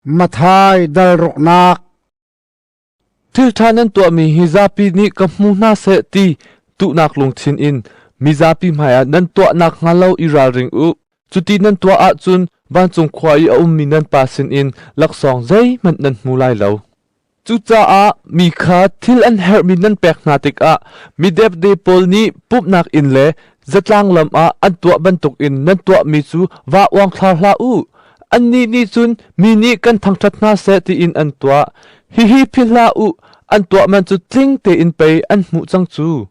Matthai dal ruknak. Thil ṭha nan tuahmi hi zapi nih ka hmu hna seh ti duhnak lungthin in mizapi hmaiah nan tuah nakhnga lo i ralring u. Cuti nan tuah ahcun vancung khua i a ummi nan Pa sinin laksawng zeihmanh nan hmu lai lo. Cucaah mi kha thil an herhmi nan pek hna tikah mi depde pawl nih pumhnak inn le zatlang lam ah an tuah bantukin nan tuahmi cu vaa uangthlar hlah u. Annih nih cun mi nih kan thangṭhat hna seh tiin an tuah. Hihi philh hlah u, an tuah man cu tling tein pei an hmuh cang cu.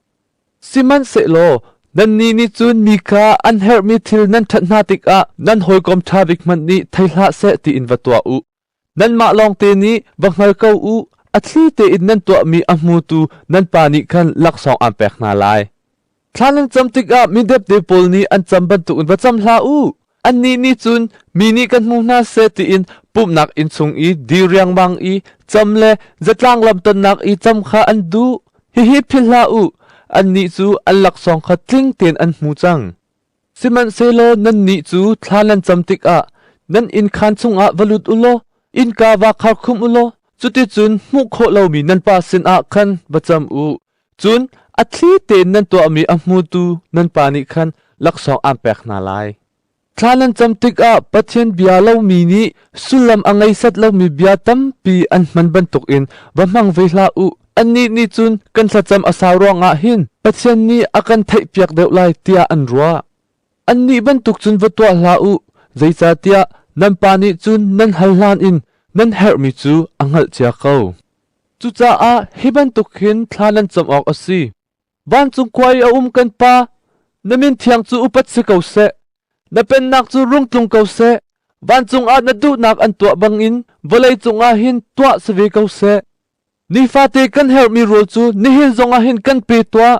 Sihmanhsehlaw nannih nih cun mi kha an herhmi thil nan ṭhat hna tikah nan hawikom ṭha bik hmanh nih thei hlah seh tiin va tuah u. Nanmah lawngte nih va hngal ko u, a thli tein nan tuahmi a hmutu nan Pa nih khan laksawng aan pek hna lai. Thla nan cam tikah mi depde pawl nih an cam bantukin va cam hlah u. Annih nih cun mi nih kan hmu hna seh tiin pumhnak inn chung i dir riangmang i cam le zatlang lam tonnak i cam kha an duh. Hihi philh hlah u, annih cu an laksawng kha tling tein an hmu cang. Sihmanhsehlaw nannih cu thla nan cam tikah nan innkhaan chungah va lut u law innka vaa kharkhumh u law cuticun hmuh khawh lomi nan Pa sinah khan va cam u. Cun a thli tein nan tuahmi a hmutu nan Pa nih khan laksawng aan pek hna lai. Thla nan cam tikah Pathian bia lomi nih sullam a ngei set lomi bia tampi an hman bantukin va hmang ve hlah u. Annih nih cun kan thlacam a sau ruangah hin Pathian nih a kan theihpiak deuh lai tiah an ruah. Annih bantuk cun va tuah hlah u, zeicahtiah nan Pa nih cun nan hal hlan in nan herhmi cu a hngalh cia ko. Cucaah hi bantuk hin thla nan cam awk a si. Vancung khua i a um kan Pa, na min thiang cu upat si ko seh. Na pennak cu rung tlung ko seh. Vancung ah na duhnak an tuah bangin vawlei cungah hin tuah si ve ko seh. Nifate kan herhmi rawl cu nihin zongah hin kan pe tuah.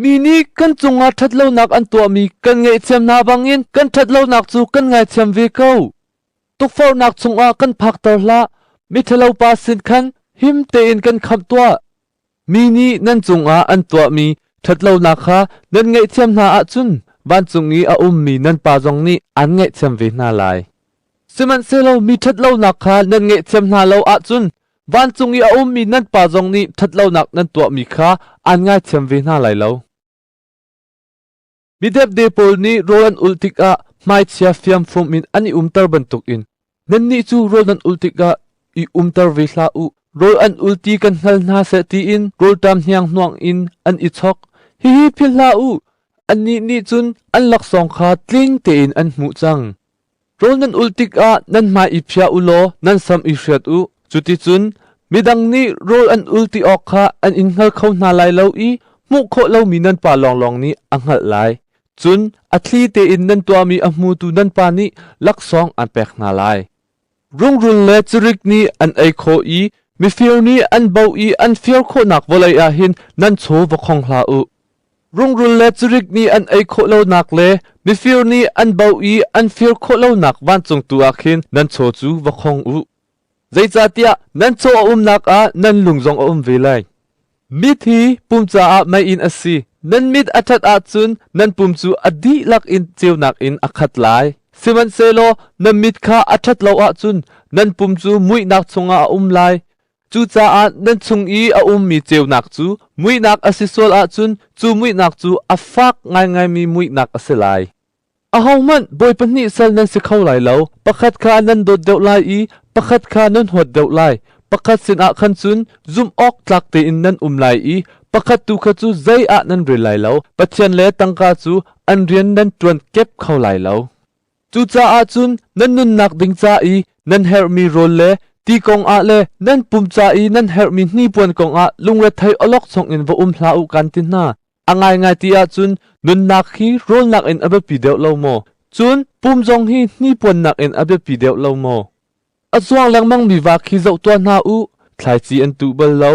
Mi nih kan cungah ṭhatlonak an tuahmi kan ngaihthiam hna bangin kan ṭhatlonak cu kan ngaithiam ve ko. Tukforhnak chungah kan phakter hlah, miṭhalopa sin khan him tein kan khamh tuah. Mi nih nan cungah an tuahmi ṭhatlonak kha nan ngaihthiam hna ahcun vancung i a ummi nan Pa zong nih aan ngaihthiam ve hna lai. Sihmanhsehlaw mi ṭhatlonak kha nan ngaihthiam hna lo ahcun vancung i a ummi nan Pa zong nih ṭhatlonak nan tuahmi kha aan ngaithiam ve hna lai lo. Mi depde pawl nih rawl an ulh tikah hmaichia fiamfum in an i umter bantukin nannih cu rawl nan ulh tikah i umter ve hlah u. Rawl an ul ti kan hngal hna seh tiin rawlṭam hnianghnuang in an i chok. Hihi philh hlah u, annih nih cun an laksawng kha tling tein an hmuh cang. Rawl nan ulh tikah nan hmai i phiah u law nan sam i hriat u. Cuticun midang nih rawl an ul ti awk kha an in hngal kho hna lai lo i hmuh khawh lomi nan Pa lawnglawng nih a hngalh lai. Cun a thli tein nan tuahmi a hmutu nan Pa nih laksawng aan pek hna lai. Rungrul le cirik nih an ei khawh i mifir nih an boh i an fir khawhnak vawlei ah hin nan chaw va khong hlah u. Rungrul le cirik nih an ei khawh lonak le mifir nih an boh i an fir khawh lonak vancung tu ah khin nan chaw cu va khong u. Zeicahtiah nan chaw a umnak ah nan lung zong a um ve lai. Mit hi pum caah meiinn a si. Nan mit a ṭhat ahcun nan pum cu a dihlak in ceunak in a khat lai. Sihmanhsehlaw nan mit kha a ṭhat lo ahcun nan pum cu muihnak chungah a um lai. Cucaah nan chung i a ummi ceunak cu muihnak a si sual ahcun cu muihnak cu a fak ngaingaimi muihnak a si lai. Ahohmanh bawi pahnih sal nan si kho lai lo. Pakhat kha nan dawt deuh lai i pakhat kha nan huat deuh lai. Pakhat sinah khan cun zumh awk tlak tein nan um lai i pakhat tu kha cu zei ah nan rel lai lo. Pathian le tangka cu an rian nan ṭuan kep kho lai lo. Cucaah cun nan nunnak ding ca i nan herhmi rawl le ti kongah le nan pum ca i nan herhmi hnipuan kongah lungrethei awlokchong in va um hlah u kan ti hna. A ngaingai ti ahcun nunnak hi rawlnak in a biapi deuh lo maw? Cun pum zong hi hnipuannak in a biapi deuh lo maw? A zuang lengmangmi va khi zoh tuah hna u. Thlaici an tuh bal lo,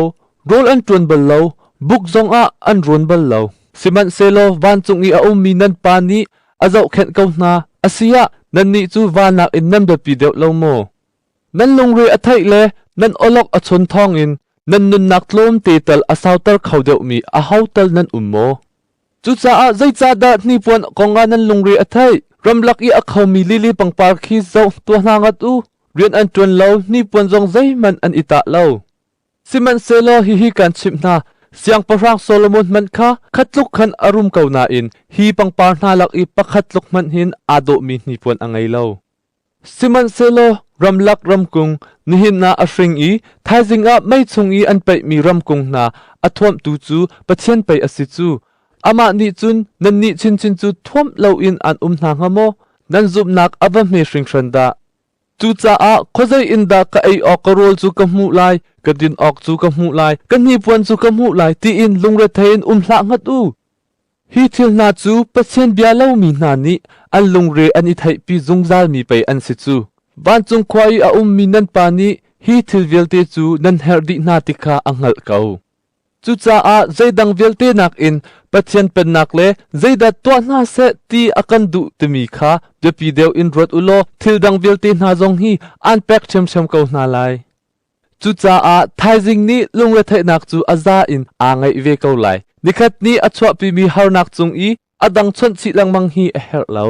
rawl an ṭuan bal lo, buk zongah an rawn bal lo. Sihmanhsehlaw vancung i a ummi nan Pa nih a zohkhenh ko hna. A si ah nannih cu va nakin nan biapi deuh lo maw? Nan lungre a theih le nan awlok a chon thawngin nan nunnak tlawmte tal a sauter kho deuhmi aho tal nan um maw? Cucaah zeicahdah hnipuan kongah nan lungre a theih? Ramlak i a khomi lili pangpar khi zoh tuah hna ngat u. Rian an ṭuan lo, hnipuan zong zeihmanh an i tah lo. Sihmanhsehlaw hihi kan chimh hna, Siangpahrang Solomon hmanh kha khat tluk khan a rum ko nain hi pangpar hna lak i pakhat tluk hmanh hin aa dawhmi hnipuan a ngei lo. Sihmanhsehlaw ramlak ramkung nihin ah a hring i thaizing ah mei chung i an paihmi ramkung hna a thuamhtu cu Pathian pei a si cu. Amah nih cun nannih chinchin cu thuamh loin an um hna hnga maw? Nan zumhnak a va hme hringhran dah! Cucaah khuazei in dah ka ei awk ka rawl cu ka hmuh lai, ka din awk cu ka hmuh lai, ka hnipuan cu ka hmuh lai tiin lungrethei in um hlah ngat u. Hi thil hna cu Pathian bia lomi hna nih an lungre an i theihpi zungzalmi pei an si cu. Vancung khua i a ummi nan Pa nih hi thil vialte cu nan herh dih hna ti kha a hngalh ko. Cucaah zeidang vialte nakin Pathian Pennak le zeidah tuah hna seh ti a kan duh timi kha biapi deuh in ruat u law thil dang vialte hna zong hi aan pek ṭhiamṭhiam ko hna lai. Cucaah thaizing nih lungretheihnak cu a za in aa ngaih ve ko lai. Nikhat nih a chuahpimi harnak cung i a dang chawnh chih lengmang hi a herh lo.